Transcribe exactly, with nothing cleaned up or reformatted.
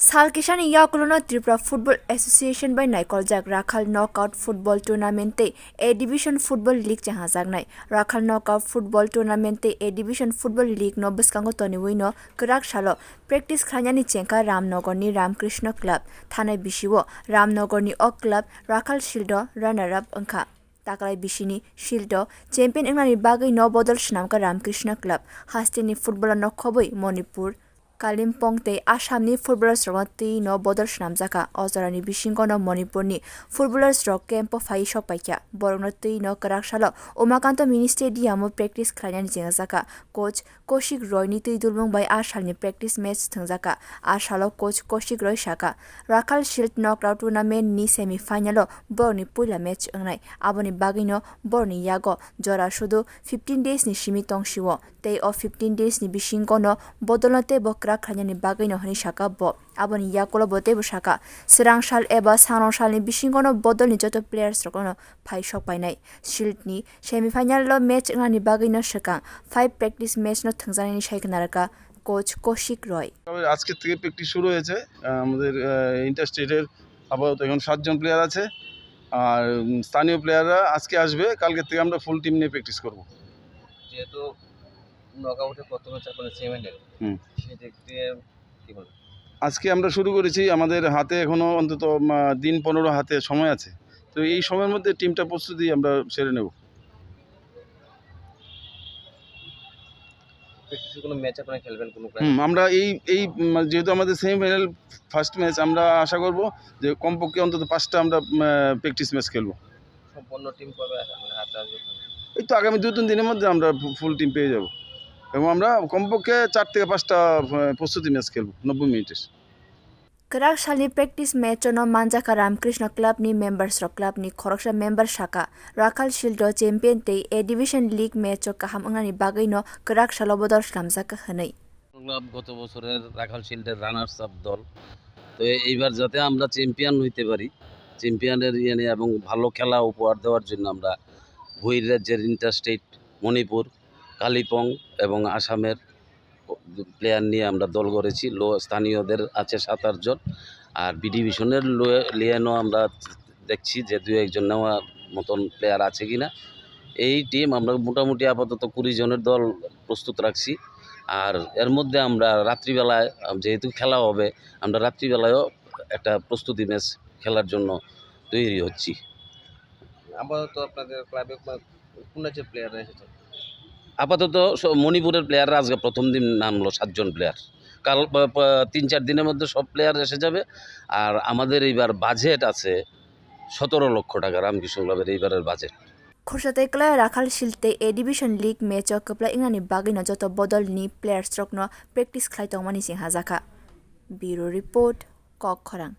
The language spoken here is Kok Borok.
Sal kisani yakulono Tripura Football Association bai naikoljak Rakhal Knockout Football Tournament tei A Division Football League chenghajaknai. Rakhal Knockout Football Tournament tei A Division Football League no bwskango toniwi no kwrak salo practice khlainani chengkha Ramnagar ni Ramkrishna Club. Thanai bisio Ramnagar ni o club Rakhal Shield o runner up wngkha. Taklai bisini Shield o champion wngnani bagwi no bodol swnamkha Ramkrishna Club. Hasteni footballer no khobwi Manipur, Kalimpong tei Assam ni footballers rokno twi no bodol swnamjakha. O jorani bisingo no Manipur ni footballers rok camp o phai sok paikha. Borokno twi no kwrak salo Umakanto Mini Stadium o practice khlainani chengjakha. Coach Kaushik Roy ni twi dulbung bai a salni practice match thwngjakha. A salo coach Kaushik Roy sakha, Rakhal Shield Knockout Tournament ni semi final o borokni puila match wngnai. Aboni bagwino borokni yago jora sudu fifteen days ni simi tongsio. Tei o fifteen days ni bisingo no bodolno teibo kwrak khlainani bagwi no hwnwi sakha bo. Aboni yakulo bo teibo sakha, swrang sal eba sangrong salni bisingo no bodolni joto players rokno phai sok painai. Shield ni semi final o match wngnani bagwi no swkang five practice match no thwngjaknani sai khna rwkha coach Kaushik Roy. তবে আজকের থেকে প্র্যাকটিস শুরু হয়েছে। আহ, আমাদের, আহ, ইন্টার স্টেটের আপাতত এখন সাতজন প্লেয়ার আছে। আর, উম, স্থানীয় প্লেয়াররা আজকে আসবে, কালকে থেকে আমরা ফুল টিম নিয়ে প্র্যাকটিস করব। যেহেতু নকআউটে প্রথমে চার পয়েন্ট সেমিফাইনাল, হুম। সেদিক দিয়ে কি বলবেন? আজকে আমরা শুরু করেছি, আমাদের হাতে এখনো অন্তত, উম, দিন পনেরো হাতে সময় আছে। তো এই সময়ের মধ্যে টিমটা প্রস্তুতি আমরা সেরে নেব। প্র্যাকটিসে কোনো ম্যাচ আপনারা খেলবেন কোনো ক্লাবে? হুম, আমরা এই, এই, উম, যেহেতু আমাদের সেমিফাইনাল ফার্স্ট ম্যাচ, আমরা আশা করব যে কমপক্ষে অন্তত পাঁচটা আমরা, উম, প্র্যাকটিস ম্যাচ খেলবো। সম্পূর্ণ টিম কবে আসা-, মানে, হাতে আসবে? এই তো আগামী দুই তিন দিনের মধ্যে আমরা ফু-, ফুল টিম পেয়ে যাব এবং আমরা কমপক্ষে চার থেকে পাঁচটা, আহ, প্রস্তুতি ম্যাচ খেলবো নব্বই মিনিটের। Kwrak salni practice match-o no manjakha Ramkrishna Club ni members rok. Club ni khoroksa member sakha, Rakhal Shield o champion tei A Division League match-o kaham wngnani bagwi-no kwrak salo bodol slamjakha hwnwi. Club গত বছরের রাখাল শিল্ডের runners up দল। তো এ-, এইবার যাতে আমরা চ্যাম্পিয়ন হইতে পারি, চ্যাম্পিয়নের ইয়ে নিয়ে এবং ভালো খেলা উপহার দেওয়ার জন্য আমরা বহির্রাজ্যের ইন্টারস্টেট মণিপুর, কালিম্পং এবং আসামের প্লেয়ার নিয়ে আমরা দল গড়েছি। লো-, স্থানীয়দের আছে সাত আট জন। আর বি ডিভিশনের লো-, লিয়েনও আমরা দেখছি যে দু একজন নেওয়ার মতন প্লেয়ার আছে কিনা। এই টিম আমরা মোটামুটি আপাতত কুড়ি জনের দল প্রস্তুত রাখছি। আর এর মধ্যে আমরা রাত্রিবেলায়, আম, যেহেতু খেলা হবে, আমরা রাত্রিবেলায়ও একটা প্রস্তুতি ম্যাচ খেলার জন্য তৈরি হচ্ছি। আপাতত আপনাদের ক্লাবে কো-, কোন রাজ্যের প্লেয়াররা এসেছে? আপাতত স-, মণিপুরের প্লেয়াররা আজকে প্রথম দিন নামলো, সাতজন প্লেয়ার। কাল, প-, প-, তিন চার দিনের মধ্যে সব প্লেয়ার এসে যাবে। আর আমাদের এইবার বাজেট আছে সতেরো লক্ষ টাকা, রামকৃষ্ণ ক্লাবের এইবারের budget. Khorsa tei kwlai Rakhal Shield tei A Division League match-o kwplai wngnani bagwi-no joto bodolni players-rokno practice khlai tongmani chenghajakha. Bureau Report, Kok Khorang.